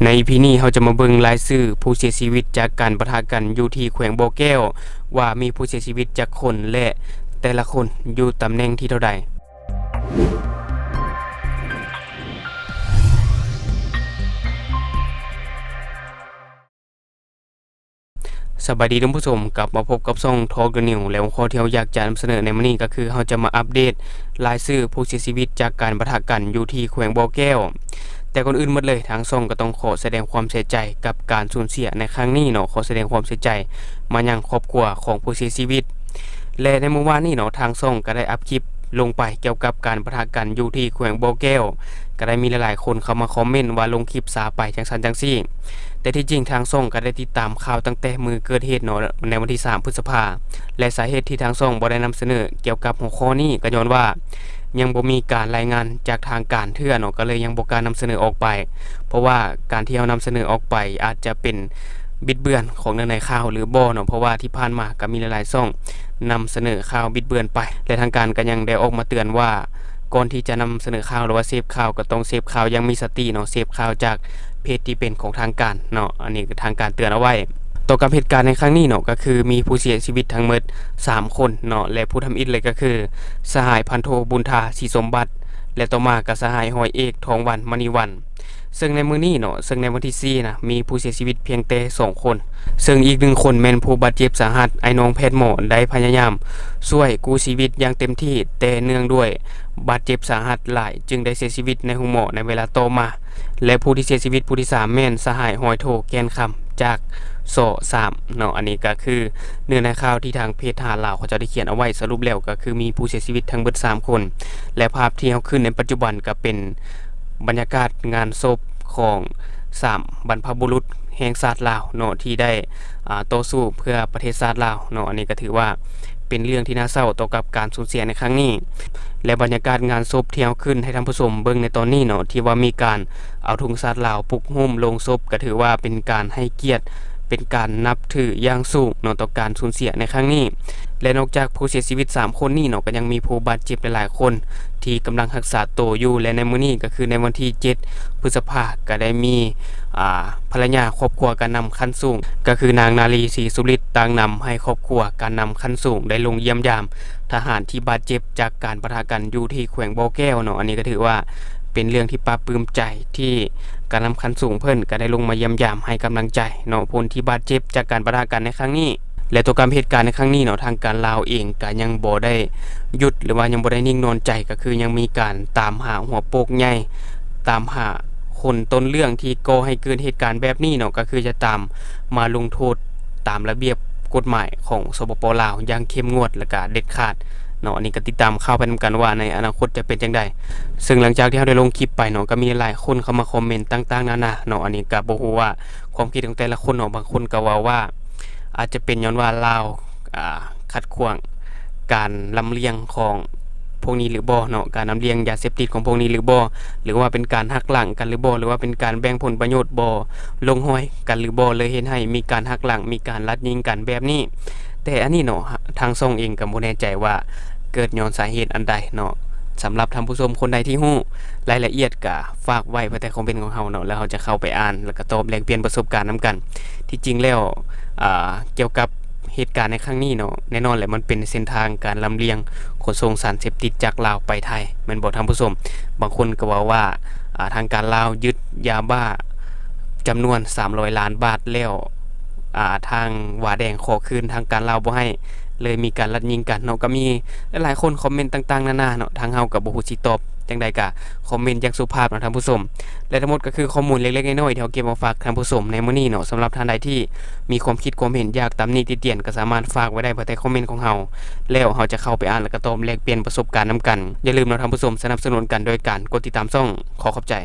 ໃນອີພີນີ້ ເຮົາຈະມາເບິ່ງລາຍຊື່ຜູ້ເສຍຊີວິດຈາກການປະທະກັນຢູ່ທີ່ແຂວງບໍ່ແກ້ວ ວ່າມີຜູ້ເສຍຊີວິດຈັກຄົນ ແລະ ແຕ່ລະຄົນຢູ່ຕຳແໜ່ງທີ່ເທົ່າໃດ. ສະບາຍດີທ່ານຜູ້ຊົມ, ກັບມາພົບກັບຊ່ອງ Talk the News ແລະ ຫົວຂໍ້ທີ່ເຮົາຢາກຈະນຳສະເໜີໃນມື້ນີ້ກໍຄື ເຮົາຈະມາອັບເດດລາຍຊື່ຜູ້ເສຍຊີວິດຈາກການປະທະກັນຢູ່ທີ່ແຂວງບໍ່ແກ້ວ. ແຕ່ກ່ອນອື່ນໝົດເລີຍ, ທາງຊ່ອງກໍຕ້ອງຂໍສະແດງຄວາມເສຍໃຈກັບການສູນເສຍໃນຄັ້ງນີ້ເນາະ, ຂໍສະແດງຄວາມເສຍໃຈມາຍັງຄອບຄົວຂອງຜູ້ເສຍຊີວິດ. ແລະ ໃນມື້ວານນີ້ເນາະ, ທາງຊ່ອງກໍໄດ້ອັບຄລິບລົງໄປກ່ຽວກັບການປະທະກັນຢູ່ທີ່ແຂວງບໍ່ແກ້ວ, ກໍໄດ້ມີຫຼາຍໆຄົນເຂົ້າມາຄອມເມັນວ່າລົງຄລິບຊ້າໄປ ຈັ່ງຊັ້ນຈັ່ງຊີ້. ແຕ່ທີ່ຈິງທາງຊ່ອງກໍໄດ້ຕິດຕາມຂ່າວຕັ້ງແຕ່ມື້ເກີດເຫດເນາະ, ໃນວັນທີສາມ ພຶດສະພາ ແລະ ສາເຫດທີ່ທາງຊ່ອງບໍ່ໄດ້ນຳສະເໜີກ່ຽວກັບຫົວຂໍ້ນີ້ ກໍຍ້ອນວ່າຍັງບໍ່ມີການລາຍງານຈາກທາງການເທື່ອເນາະ, ກໍເລີຍຍັງບໍ່ກ້ານຳສະເໜີອອກໄປ. ເພາະວ່າການທີ່ເຮົານຳສະເໜີອອກໄປອາດຈະເປັນບິດເບືອນຂອງເນື້ອໃນຂ່າວຫຼືບໍ່ເນາະ, ເພາະວ່າທີ່ຜ່ານມາກໍມີຫຼາຍໆຊ່ອງນຳສະເໜີຂ່າວບິດເບືອນໄປ ແລະ ທາງການກໍຍັງໄດ້ອອກມາເຕືອນວ່າ ກ່ອນທີ່ຈະນຳສະເໜີຂ່າວ ຫຼືວ່າເສບຂ່າວ ກໍຕ້ອງເສບຂ່າວຢ່າງມີສະຕິເນາະ, ເສບຂ່າວຈາກເພຈທີ່ເປັນຂອງທາງການເນາະ, ອັນນີ້ທາງການເຕືອນເອົາໄວ້. ຕໍ່ກັບເຫດການໃນຄັ້ງນີ້ເນາະ ກໍຄືມີຜູ້ເສຍຊີວິດທັງໝົດສາມຄົນເນາະ ແລະ ຜູ້ທຳອິດເລີຍກໍຄື ສະຫາຍພັນໂທ ບຸນທາ ສີສົມບັດ ແລະ ຕໍ່ມາກໍສະຫາຍຮ້ອຍເອກ ທອງວັນ ມະນີວັນ. ເຊິ່ງໃນມື້ນີ້ເນາະ, ເຊິ່ງໃນວັນທີສີ່ນະ ມີຜູ້ເສຍຊີວິດພຽງແຕ່ສອງຄົນ, ເຊິ່ງອີກໜຶ່ງຄົນແມ່ນຜູ້ບາດເຈັບສາຫັດ, ອ້າຍນ້ອງແພດໝໍໄດ້ພະຍາຍາມຊ່ວຍກູ້ຊີວິດຢ່າງເຕັມທີ່, ແຕ່ເນື່ອງດ້ວຍບາດເຈັບສາຫັດຫຼາຍ ຈຶ່ງໄດ້ເສຍຊີວິດໃນໂຮງໝໍໃນເວລາຕໍ່ມາ. ແລະ ຜູ້ທີ່ເສຍຊີວິດຜູ້ທີສາມແມ່ນສະຫາຍຮ້ອຍໂທ ແກ່ນຄຳ ຈາກ ສໍ ສາມ ເນາະ, ອັນນີ້ກໍຄືເນື້ອໃນຂ່າວທີ່ທາງເພຈທະຫານລາວເຂົາເຈົ້າໄດ້ຂຽນເອົາໄວ້. ສະຫຼຸບແລ້ວກໍຄືມີຜູ້ເສຍຊີວິດທັງເບິດສາມຄົນ ແລະ ພາບທີ່ເຮົາຂຶ້ນໃນປັດຈຸບັນກໍເປັນບັນຍາກາດງານສົບຂອງສາມບັນພະບຸລຸດແຫ່ງຊາດລາວເນາະ ທີ່ໄດ້ ອ່າ ຕໍ່ສູ້ເພື່ອປະເທດຊາດລາວເນາະ, ອັນນີ້ກໍຖືວ່າເປັນເລື່ອງທີ່ໜ້າເສົ້າຕໍ່ກັບການສູນເສຍໃນຄັ້ງນີ້. ແລະ ບັນຍາກາດງານສົບທີ່ເຮົາຂຶ້ນໃຫ້ທ່ານຜູ້ຊົມເບິ່ງໃນຕອນນີ້ເນາະ ທີ່ວ່າມີການ ເອົາທຸງຊາດລາວປຸກຫຸ້ມໂລງສົບ ກໍຖືວ່າເປັນການໃຫ້ກຽດ ເປັນການນັບຖືຢ່າງສູງເນາະ ຕໍ່ການສູນເສຍໃນຄັ້ງນີ້. ແລະ ນອກຈາກຜູ້ເສຍຊີວິດສາມຄົນນີ້ເນາະ ກໍຍັງມີຜູ້ບາດເຈັບຫຼາຍໆຄົນທີ່ກຳລັງຮັກສາໂຕຢູ່ ແລະ ໃນມື້ນີ້ກໍຄືໃນວັນທີເຈັດ ພຶດສະພາ ກໍໄດ້ມີ ອ່າ ພັນລະຍາຄອບຄົວການນຳຂັ້ນສູງ ກໍຄືນາງ ນາລີ ສີສຸລິດ ຕາງນຳໃຫ້ຄອບຄົວການນຳຂັ້ນສູງໄດ້ລົງຢ້ຽມຢາມທະຫານທີ່ບາດເຈັບຈາກການປະທະກັນຢູ່ທີ່ແຂວງບໍ່ແກ້ວເນາະ, ອັນນີ້ກໍຖືວ່າ ເປັນເລື່ອງທີ່ປາບປຶ້ມໃຈ ທີ່ການນຳຂັ້ນສູງເພິ່ນກໍໄດ້ລົງມາຢ້ຽມຢາມໃຫ້ກຳລັງໃຈເນາະ ຄົນທີ່ບາດເຈັບຈາກການປະທະກັນໃນຄັ້ງນີ້. ແລະ ຕໍ່ກັບເຫດການໃນຄັ້ງນີ້ເນາະ ທາງການລາວເອງກໍຍັງບໍ່ໄດ້ຢຸດ ຫຼືວ່າຍັງບໍ່ໄດ້ນິ່ງນອນໃຈ, ກໍຄືຍັງມີການຕາມຫາຫົວໂປກໃຫຍ່ ຕາມຫາຄົນຕົ້ນເລື່ອງທີ່ກໍ່ໃຫ້ເກີດເຫດການແບບນີ້ເນາະ, ກໍຄືຈະຕາມມາລົງໂທດຕາມລະບຽບກົດໝາຍຂອງ ສປປ ລາວ ຢ່າງເຂັ້ມງວດ ແລະ ກະເດັດຂາດເນາະ. ອັນນີ້ກໍຕິດຕາມຂ່າວໄປນຳກັນວ່າໃນອະນາຄົດຈະເປັນຈັ່ງໃດ. ເຊິ່ງຫຼັງຈາກທີ່ເຮົາໄດ້ລົງຄລິບໄປເນາະ ກໍມີຫຼາຍຄົນເຂົ້າມາຄອມເມັນຕ່າງໆນານາເນາະ, ອັນນີ້ກໍບໍ່ຮູ້ວ່າຄວາມຄິດຂອງແຕ່ລະຄົນເນາະ, ບາງຄົນກໍເວົ້າວ່າອາດຈະເປັນຍ້ອນວ່າລາວ ອ່າ ຂັດຂວາງການລຳລຽງຂອງພວກນີ້ຫຼືບໍ່ເນາະ, ການລຳລຽງຢາເສບຕິດຂອງພວກນີ້ຫຼືບໍ່, ຫຼືວ່າເປັນການຫັກຫຼັງກັນຫຼືບໍ່, ຫຼືວ່າເປັນການແບ່ງຜົນປະໂຫຍດບໍ່ ລົງຮອຍກັນຫຼືບໍ່ ເລີຍເຮັດໃຫ້ມີການຫັກຫຼັງ ມີການລັດຍິງກັນແບບນີ້. ແຕ່ອັນນີ້ເນາະ ທາງຊ່ອງເອງກໍບໍ່ແນ່ໃຈວ່າເກີດຍ້ອນສາເຫດອັນໃດເນາະ. ສຳລັບທ່ານຜູ້ຊົມຄົນໃດທີ່ຮູ້ລາຍລະອຽດ ກໍຝາກໄວ້ພາຍໃຕ້ຄອມເມັນຂອງເຮົາເນາະ, ແລ້ວເຮົາຈະເຂົ້າໄປອ່ານ ແລ້ວກໍຕອບແລກປ່ຽນປະສົບການນຳກັນ. ທີ່ຈິງແລ້ວ ອ່າ ກ່ຽວກັບເຫດການໃນຄັ້ງນີ້ເນາະ, ແນ່ນອນແຫຼະ ມັນເປັນເສັ້ນທາງການລຳລຽງຂົນສົ່ງສານເສບຕິດຈາກລາວໄປໄທ ແມ່ນບໍ່ທ່ານຜູ້ຊົມ? ບາງຄົນກໍເວົ້າວ່າ ອ່າ ທາງການລາວຍຶດຢາບ້າຈຳນວນສາມຮ້ອຍລ້ານບາດແລ້ວ, ອ່າ ທາງວາແດງຂໍຄືນ ທາງການລາວບໍ່ໃຫ້, ເລີຍມີການລັດຍິງກັນເນາະ. ກໍມີຫຼາຍໆຄົນຄອມເມັນຕ່າງໆນານາເນາະ, ທາງເຮົາກໍບໍ່ຮູ້ຊິຕອບຈັ່ງໃດ, ກໍຄອມເມັນຢ່າງສຸພາບເນາະທ່ານຜູ້ຊົມ. ແລະ ທັງໝົດກໍຄືຂໍ້ມູນເລັກໆນ້ອຍໆທີ່ເຮົາເກັບມາຝາກທ່ານຜູ້ຊົມໃນມື້ນີ້ເນາະ. ສຳລັບທ່ານໃດທີ່ມີຄວາມຄິດຄວາມເຫັນ ຢາກຕຳໜິຕິຕຽນ ກໍສາມາດຝາກໄວ້ໄດ້ພາຍໃຕ້ຄອມເມັນຂອງເຮົາ, ແລ້ວເຮົາຈະເຂົ້າໄປອ່ານ ແລ້ວກໍຕອບແລກປ່ຽນປະສົບການນຳກັນ. ຢ່າລືມເນາະທ່ານຜູ້ຊົມ, ສະໜັບສະໜູນກັນໂດຍການກົດຕິດຕາມຊ່ອງ. ຂໍຂອບໃຈ.